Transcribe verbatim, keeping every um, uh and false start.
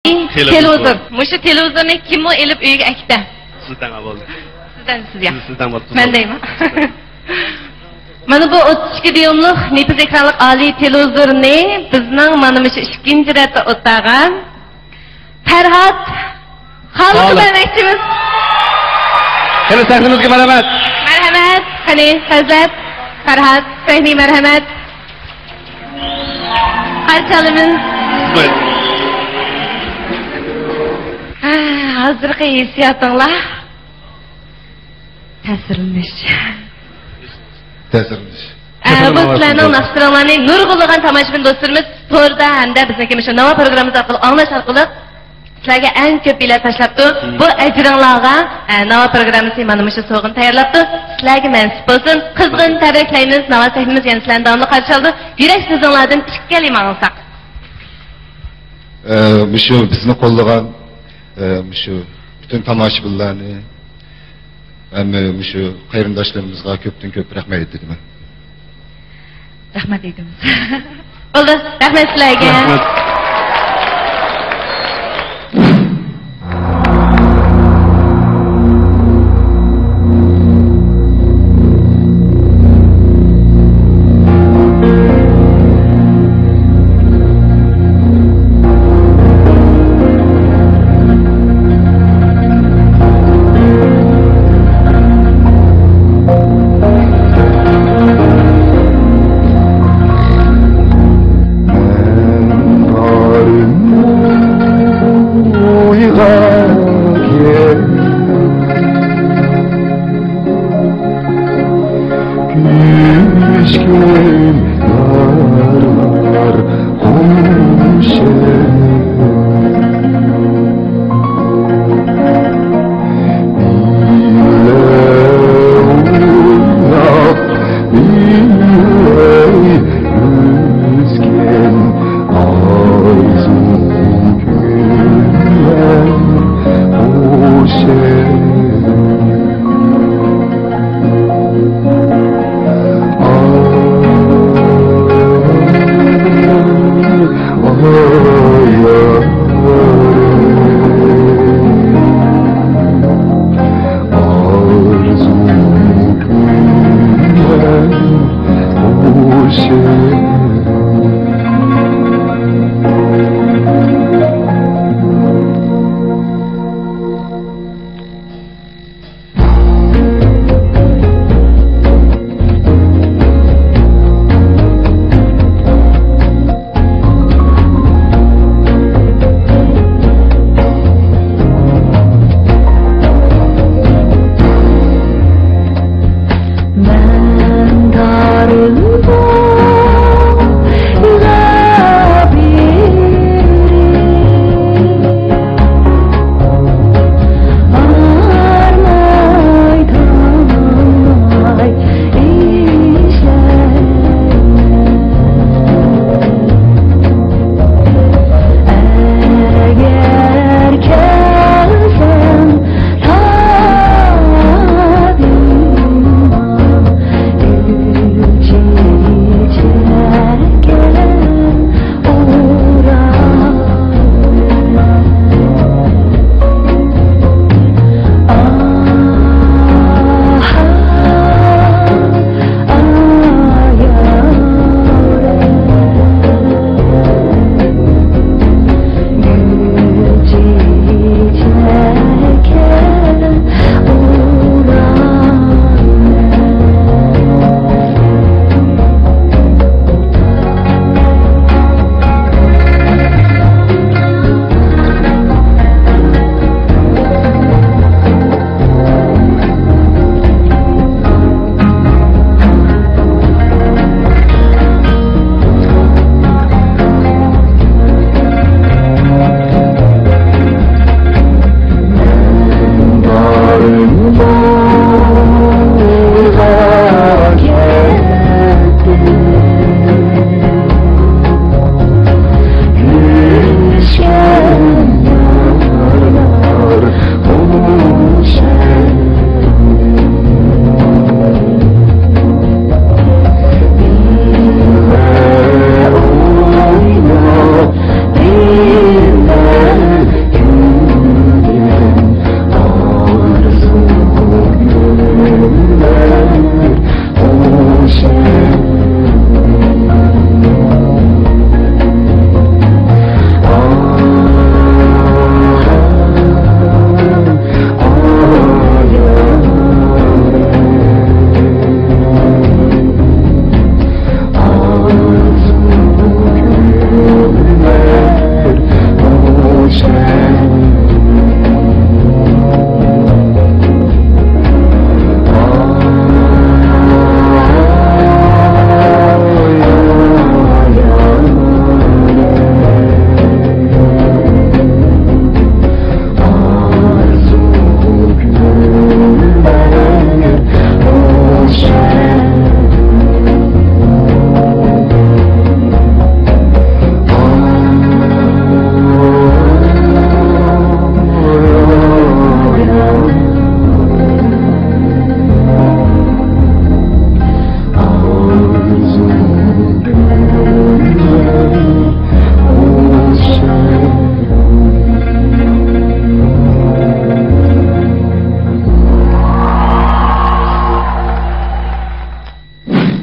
تېلېۋىزور. تېلېۋىزور. مۇشۇ تېلېۋىزورنى كىممۇ ئېلىپ ئۆيگە ئەكىتە؟ سىزدەن بولدى. سىزدەن، سىز يا. سىز، سىزدەن بولدى. مەن دەيمەن. مانا بۇ ئوتتۇز ئىككى دىيۇملۇق نېپىز ئېكرانلىق ئالىي تېلېۋىزورنى بىزنىڭ مانا مۇشۇ ئىككىنچى رەتتە ئولتۇرغان پەرھات خالىق خالىق. بەرمەكچىمىز. قېنى، سەھنىمىزگە مەرھەمەت. مەرھەمەت. قېنى، پەرزات، پەرھات، سەھنىگە مەرھەمەت. قارشى ئالىمىز. بۇيرۇڭ. ھە، ھازىرقى ھېسسىياتىڭلار؟ تەسىرلىنىش. تەسىرلىنىش. ئە، بۇ سىلەرنىڭ ناخشىلىرىڭلارنى نۇرغۇنلىغان تاماشىبىن دوستلىرىمىز توردا ھەمدە بىزنىڭكى مۇشۇ ناۋا پروگراممىمىز ئارقىلىق ئاڭلاش ئارقىلىق سىلەرگە ئەڭ كۆپ بېلەت تاشلاپتۇ. مم. بۇ ئەجرىڭلارغا، ئە، ناۋا پروگراممىسى مانا مۇشۇ سوۋغىنى تەييارلاپتۇ. سىلەرگە مەنسۇپ بولسۇن. قىزغىن تەبرىكلەيمىز. ناۋا سەھنىمىز يەنە سىلەرنى داۋاملىق قارشى ئالىدۇ. يۈرەك سۆزۈڭلاردىن ئىككى كەلىمە ئاڭلىساق. ئە، مۇشۇ بىزنى قوللىغان، ئە، مۇشۇ پۈتۈن تاماشىبىنلارنى، ھەممە مۇشۇ قېرىنداشلىرىمىزغا كۆپتىن كۆپ رەھمەت ئېيتىمەن. رەھمەت ئېيتىمىز. بولدى، رەھمەت سىلەرگە. رەھمەت.